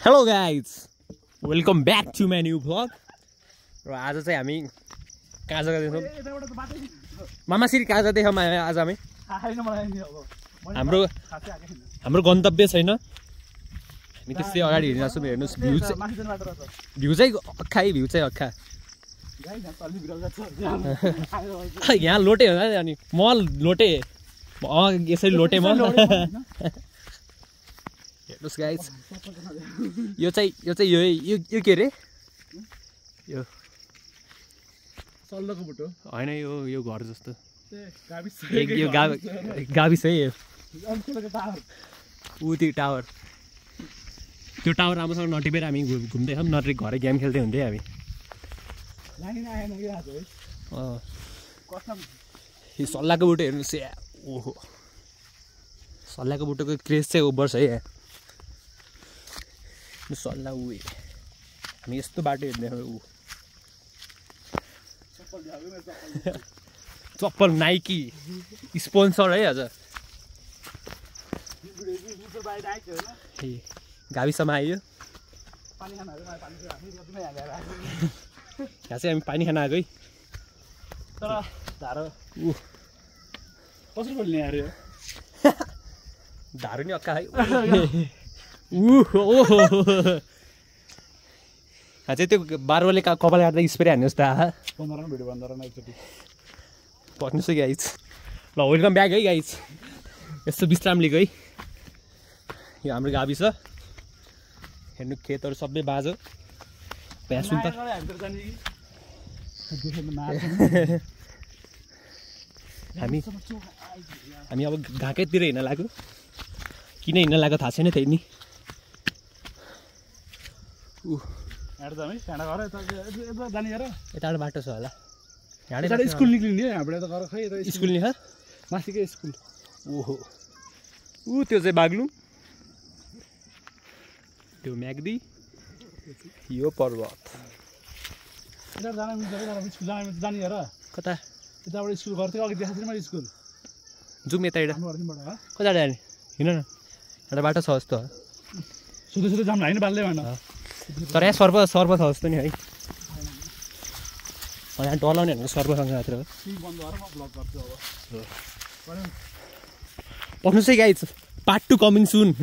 Hello guys, welcome back to my new vlog. र आज चाहिँ हामी कहाँ जाँदै छौं? मामासिरी कहाँ जाँदै छौं आज हामी? हाम्रो गन्तव्य छैन। हामी त्यसै अगाडि हिँडिरहेको छौं। हेर्नुस् भ्यू चाहिँ अक्खा। यहाँ लोटे हो अनि म लोटे यसरी लोटे म। हेर्नुस् गाइस, यो के रे? यो सल्लोको बुटो हैन, यो घर जस्तो यो गाविस है। यो उ टावर, त्यो टावर राम्रोसँग नटिपेर हामी घुम्दै छौं। नटरी घरै गेम खेल्दै हुन्थ्यो हामी। यो सल्लाको बुटो हेर्नुस्। ओहो, सल्लाको बुटोको क्रेज चाहिँ ओभर छ है। सल्ला उ हामी यस्तो बाटो हेर्ने ऊ चप्पल नाइकी स्पोन्सर है। आज गाविसमा आइयो। यहाँ चाहिँ हामी पानी खान आएको है। तर धारो कसरी बोल्ने यार? धारो नि अक्का है। ओहो, चाहिँ त्यो बारवले कपाल काट्दा स्प्रे हान्नुहोस् त। भिडियो बन्द एकचोटि पढ्नुहोस् है गाइज। ल वेलकम ब्याक है गाइज। यस्तो विश्राम लिएको है। यो हाम्रो गाविस छ। हेर्नु खेतहरू सबै बाजो भ्यास त। हामी अब घाँकैतिर हिँड्न लाग्यो। किन हिँड्न लाग्यो थाहा छैन त्यही नि। यताबाट बाटो छ होला। स्कुल निक्लिने यहाँबाट त खै स्कुल नि माथिकै स्कुल। ओहो, त्यो चाहिँ बाग्लुङ, त्यो म्याग्दी, यो पर्वत। कता यताबाट स्कुल गर्थ्यो अघि देखाएको थिएँ मैले स्कुल। जाउँ यता कता जाने? हिँड न, एउटा बाटो छ जस्तो। सुधै जाम होइन बाल्दै भएन। तर यहाँ सर्प छ जस्तो नि है। यहाँ डलाउने भनेको सर्पसँग मात्र हो। पढ्नुहोस् है गाइज, पार्ट 2 कमिङ सुन।